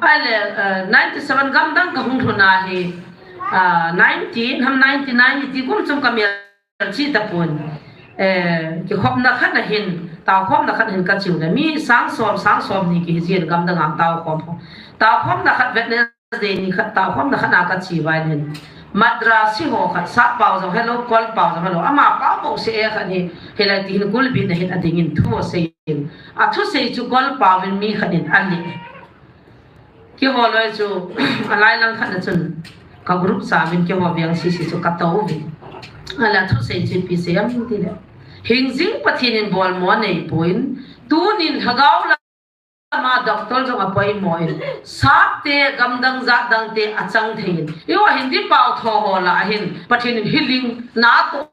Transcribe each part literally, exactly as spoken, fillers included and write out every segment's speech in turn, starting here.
Ahile, eh, ninety seven gamdang kahung lhun a hi, ah, ninety ham ninety nine iti kum chun kamel chi tapon. Eh, kikhopna khat ahin, taokhomna khat ahin kachiu le. Mi sang som, sang som ni kihi jin gamdang a taokhom ho. Taokhomna khat Wednesday ni khat, taokhomna khat a kachi uva hin. Madrasi ho khat, sap pao jong helou, kol pao jong helou. Ama pao bouseh e khat hi, hilai ti hin kulbit na hin ading in thu asei in. Athusei chu kol pao in mi khat in alih. Keiho loi chu, alai lang khat na chun, ka group cha uvin keiho veng sisi chu katou uvin. Ahile thusei chu ipi sei em tile. Hingjing Pathen in bolmo nei pon, tunin lhagao lama doctor jong apoimo in, sap te, gamdang jatdang te achang thei in. Eiho Hindi pao tho ho lah a hin, Pathen in healing natoh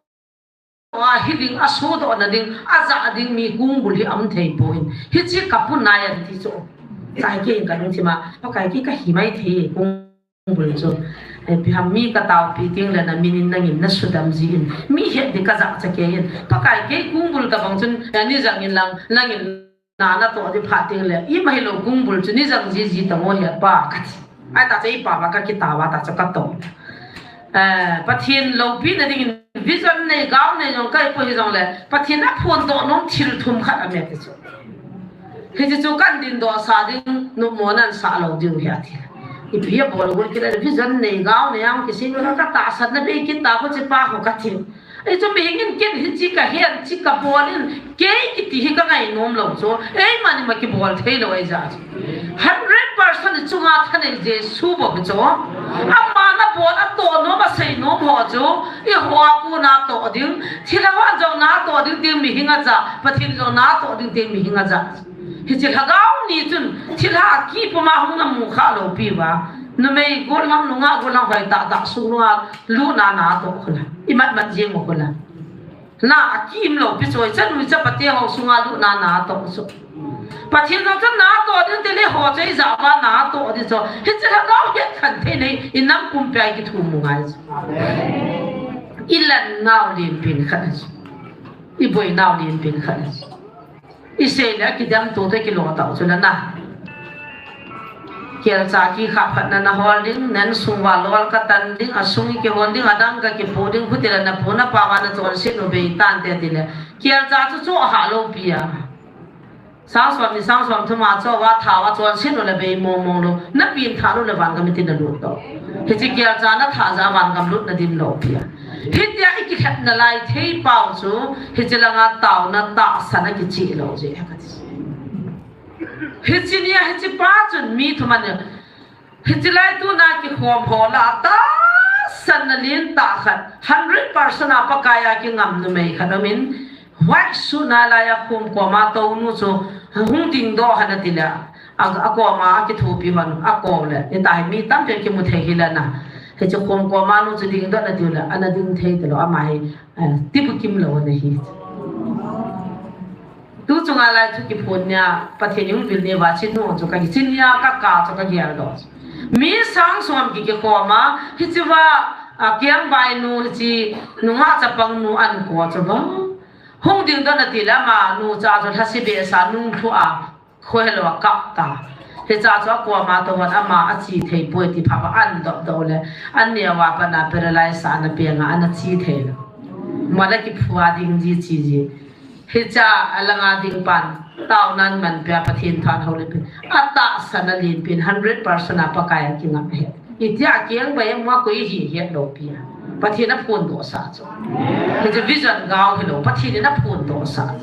a healing, asodoh na ding, ajah ding mi kongbul hi aum thei pon. Hiche kapu nai an ti chu. Chai kei in kalungthim a, Pakai kei kahi mai thei kongbul chu. Ipi ham mi kataopi teng le namin in nangin nasudam jin. Mi het di kajah cha kei in. Pakai kei kongbul tabang chun, eh, ni jang in lang, nangin na natoh di phat teng le, ima hilou kongbul chu ni jang jiji tang o he Pa kati. Ahita chu ipa uva kakitao uva ta chu katou. Eh, Pathen loupina dingin vision nei, gao nei jong kahi poi hijongle, Pathen aphondoh nom thil thum khat aume ti chu. Hiche chu kan dindoh sah ding, numo nan sah lou diu ahi ati. Ipi abol gol kit le, vision nei, gao nei, ang kisei le katahsan na bei kit ta kho chi pa kho kati. Hichu mihing in ken hiche kahen, hiche kabol in, kei kiti hi kangai nom lou chu. Eima ni ma kibol thei lou ahi jeh chu. Hundred percent chunga thanei Jesu bou hi chu. Ama nabol atoh nom, asei nom ho chu. Eiho a kon natoh ding. Thilha ho jong natoh ding teng mihing ajah. Pathen jong natoh ding teng mihing ajah. Hiche lhagao ni chun, thilha kipum a hung namu kha lou pi uva. Numei gollhang, nungah gollhang hoi tah tah sung nunga lutna natoh khula. Imat mat jeng u khula. Na akim lou pi chu, chanu chapa te ho sunga lutna natoh chu. Pathen jong chun natoh ding tile ho chu ijah uva natoh ding chu. Hiche lhagao het khen thei nei, inam pumpi a kithum u ngai chu. Ilan nau lenpen khat chu. Iboi nau lenpen khat chu. Isei le kidem to te kilo tau chu la na. Kelcha kikhap khat na nahol ding, nan sung uva lol katan ding, asung ikihon ding, adang kakipu ding, khuti le napu napa uva nachonset u bei tante tile. Kelcha chu chu ahah lou pi a. Sang som ni sang som thum a chu uva tha uva chonset u le bei mong mong lou. Napin tha lou le vangam iti nalut to. Hiche kelcha nathah jeh a vangam lut nading lou pi a. Hitia ikikhetna lai thei pau chu, hiche langa taona tahsan a kicheh lou jeh ahi kati. Hiche nia, hiche pa chun mi thum ahin, hiche lai tuna kikhom ho lah a tahsan na lentah khat, hundred percent a Pakai a kingam numei khat aumin, white suit nalai a khom koma tounu chu hung dingdoh hen ati le, a, akoma akithopi hon, akou le, hitia hi mi tampi kimu thei hi le na. Hiche khom koma nu chu dingdoh na tiu le, ana ding thei talou, ama hi, eh, tibukim lou ana hi. Tu chunga lai thu kiphon nia, Pathen in hung vil nia, hiche nu chu ka, hiche nia ka kap chu ka geldoh. Mi sang som ki kikhom a, hiche va, a, Kiangbai nu, hiche nungah chapang nu akou chu va. Hung dingdoh na ti le ama nu cha chu lhasi behseh a nung thu a, khohelou a kap ta. Hiche chu akoma tou hon ama ache thei poi ti phat a adoh doh le. Aneo a pat a paralyze a ana peng a ana che thei lou. Mala kiphu a ding ji che ji. Hiche a langa ding pan, taonan manpia Pathen than houlim pen. Atahsan a lenpen, hundred percent a Pakai a kingam ahi. Itia Kiangbai ama koi hi het lou pi a. Pathen in aphondoh sah chu. Hiche vision gao hilou, Pathen in aphondoh sah.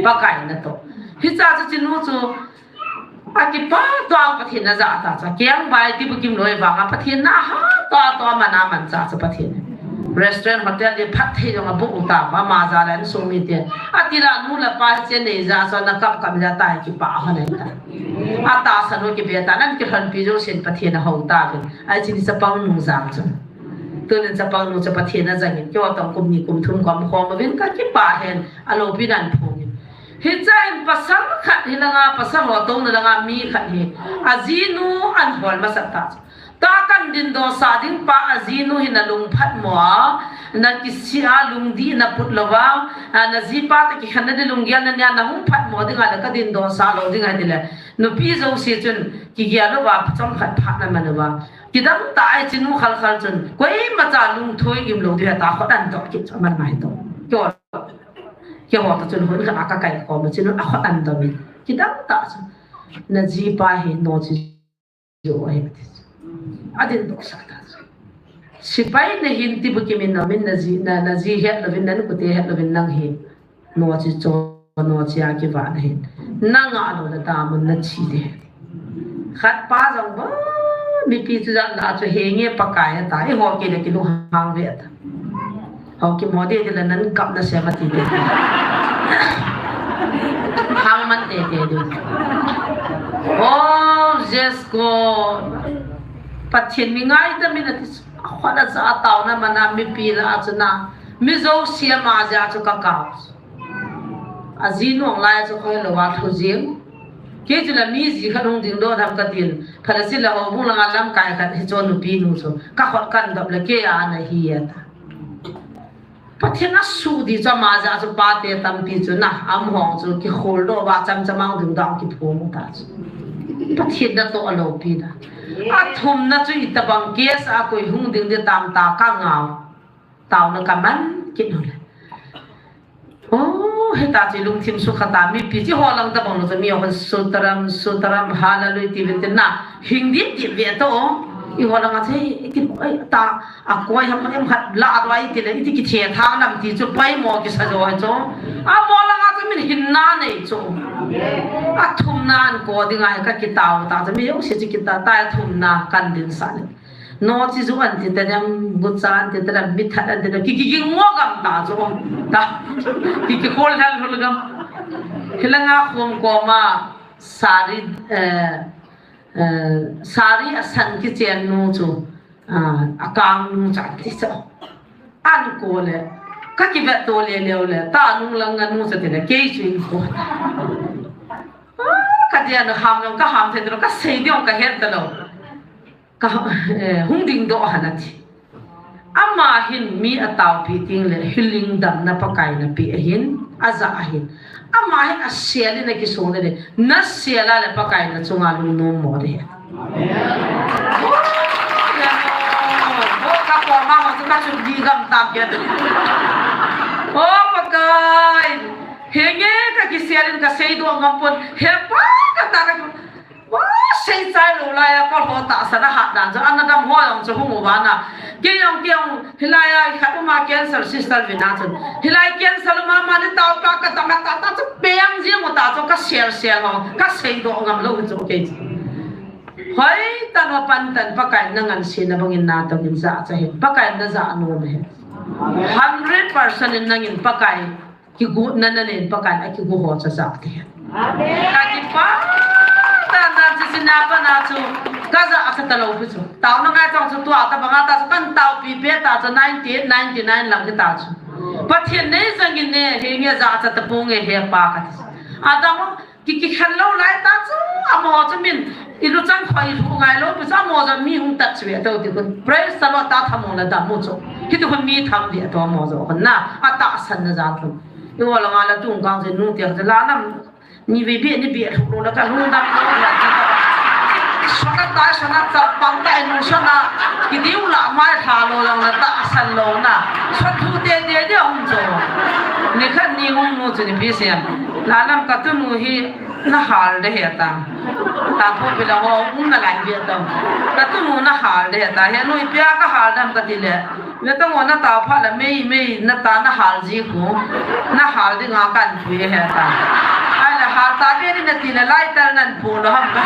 Pakai natoh. Hiche chu chinu chu, akipah tah a Pathen in ajah ta chu. Kiangbai tibukim lou vang a Pathen in ahat tah tah a aman aman cha chu Pathen. Restaurant, hotel le phatthei jong aboh u ta, ama jal a insung mite. Ati la nu le pa hiche nei jeh a chu ana kap kap jeh a ta hi kipah hon ahi ta. Atahsan u kibe ta, nan kilhonpi jousen Pathen ahou tauvin. Ahi chun chapang nu jal chu. Tunin chapang nu chu Pathen ajangin, keiho toh kum ni kum thum kaum khom uvin kakipah hen, aloupina aphongin. Hiche in pasal khat hi langa, pasal ho touna langa mi khat hi, ajinu ahol masat ta chu. Tah kan dingdoh sah ding pa ajinu hi nalung phatmo a, nakisih a lungdih naput louva, a, najipa toh kikhen nading lunggel nania nahung phatmo dinga le kadingdoh sah lou ding ahi tile. Nupi jouse chun kigel louva chomkhat phat naman uva. Kidang tah a hiche nu khalkhal chun koimacha lungthim lou ding ahi ta, khut andoh kit chu aman ngai to. Keiho, keiho toh chun hun khat a kakai khom chun akhut andoh in. Kidang tah chu. Najipa hi noche jo ahi ati. Adingdoh sah ta chu. Sepai nahin ti bukim in namin naji, na, naji het louvin, nanupi te het louvin nang hi. Noche cho, noche a kivah nahin. Nanga lou le damun nathi de. Khat pa jong ba, mipi chu jat la chu henge Pakai ata. Eiho kile kilunghang ve ata. Haokim ho ding tile nan kap nasem ati te. Hangman tete ding. Oh, yes, God. Pathen mi ngaidam in ati. Akhut aja a taona mana mipi lah a chu na. Mi jouse ama jeh a chu kakap. Ajinu lai chu koi louva lhu jing. Kei chu la mi ji khat hung dingdoh tham katin. Phala sila houbung langa lamkai khat hiche nupi nu chu. Kakhut kandoh le kei a nahi ata. Pathen asuh ding chu ama jeh a chu pate tampi chu na, amaho chu kikholdoh uva chamcham a dingdoh kiphong ta chu. Pathen natoh aloupi na. Athumna chu itobang case a koi hung ding ding tam ta kangao. Taona kaman kit u le. Oh, hita chu lungthim sukha ta, mipi chu ho lang tabang lou chu mi ho sutaram, sutaram, hallelujah ti ve te na. Hing dip dip ve to. Eiho langa chu, iti, ei, ta, akoi ham em khat la adoi ti le, iti kithethang nam ti chu poimo kisa jo ahi chu. Amaho langa chu min hinna nei chu. Athumna anko dinga hi kakitao ta chu, mi jouse chu kita ta, athumna kan dinsah le. Noche jo anti tadem, gucha anti tadem, mithat anti tadem, ki, ki, ki, ngo gam ta chu. Ta, ki, ki, khol hal hol gam. Hilanga khom koma, sari, eh, Eh, sari asan kichen nu chu, ah, akang nu chu ati chu. Anko le, kakivet to le leu le, ta nung langa nu chu tile, kei chu inko. Ah, kadia nu ham jong, kaham thei talou, kasei ding jong kahet talou. Ka, eh, hung dingdoh han ati. Ama hin mi ataopi teng le, healing damna Pakai napeh ahin, aja ahin. Ama hin asel in akisong le, nasel a le Pakai nachunga lungnom mo de. Oh, ya no. Oh, kakoma mo chu kachun di gam tam ke. Oh, Pakai. Henge kakisel in kaseidoh ngam pon. He pa kata ka Wa, seichai lou lai a, kol ho tahsan a hat dan chu, ana dam ho jong chu hung uva na. Kei jong, kei jong, hilai a, khat uma cancer sister vin a chun. Hilai cancer uma mani tao pa ka dam a ta, ta chu peng jing u ta chu ka sel sel ho, ka seidoh ngam lou chu kei chu. Hoi tan wa pan tan Pakai na ngansena bangin na tobang in jachat hen. Pakai na ja nom hen. Hundred percent in nangin Pakai Kigotna nanen Pakai in akigo ho chu jachat hen. Amen. Kakipah tah tah chu, china pat na chu kajachat talou pi chu. Taona ngai chang chu tua tabang a ta chu kan taopi peh ta chu ninety eight, ninety nine lang kita chu. Pathen nei jangin ne, henge jachat taponge he Pa kati. Adang ki, kikhen lou lai ta chu, amaho chu min, iluchang khoi lhu ngai lou pi chu, amaho chu mi hung touch ve to ti khun. Praise the Lord, ta tham u na dam u chu. Hiti khun mi tham ve to amaho chu khun na, atahsan na jat khun. Iwa langa la tung kang jin nu tiang chu la nam, ni ve be, ni be lhu lou la ka lungdam lou la. Sona tai, sona chapang tai, nu sona, kidiu la mai tha lou lang na tahsan lou na. Sot lhu tete di hung chu. Ni khat ni hung nu chu ni pi siam. La nam ka tu nu hi, Na hal de he ta. Ta phu pila ho, um na lai ve ta. Ka tu nu na hal de he ta. He nu ipia ka hal dam kati le. Ve ta ngo na ta pha la mei mei na ta na hal ji ku. Na hal di nga kan pui he ta. Ai la hal ta be ni na ti le lai tal nan pu lo ham ka.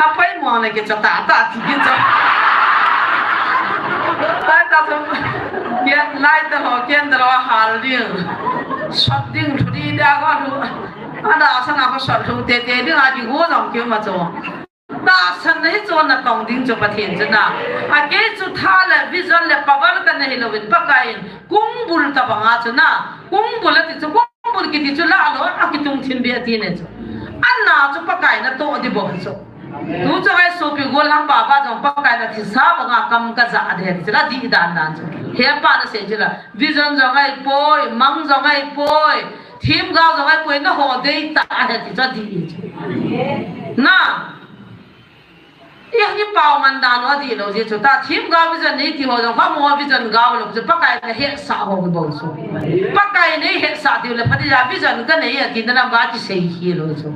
Apai mo na ke cha ta ta ti ke cha. Lai ta tu. Ke lai ta ho ken da lo hal di. Sot ding thu di da ko lu. Ana sana ko sot lhu tete ding a di go jong kiu ma chu. Tahsan na hi chu na tong ding chu Pathen chu na. A kei chu tha le vision le power ka na hi louvin Pakai in kung bul tabang a chu na. Kung bul ati chu kung bul kiti chu la lo a kitung thim be ati ne chu. Ana chu Pakai na to di bo chu. Tu chu ngai sopi, gollhang papa jong Pakai in athisa banga kam kaja ding ahi ti chu la, dih dan dan chu. Hepa in asei chu la, vision jong ahipoi, mang jong ahipoi, themgao jong ahipoi, nangho deitah ahi ti chu adih chu. Na. Ihi pao man dan u adih lou jeh chu ta, themgao vision nei ti ho jong, kamo vision gao lou chu, Pakai in ahetsah ho kibol chu. Pakai in eihetsah diu le phat ding a, vision kanei ati na lam va kisei hilou chu.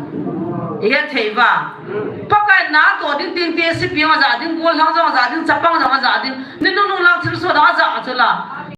Ihet thei uva. Pakai in natoh ding, tengte sepi jong aja ding, gollhang jong aja ding, chapang jong aja ding, ni nunung lang thilsoh jong aja chu la.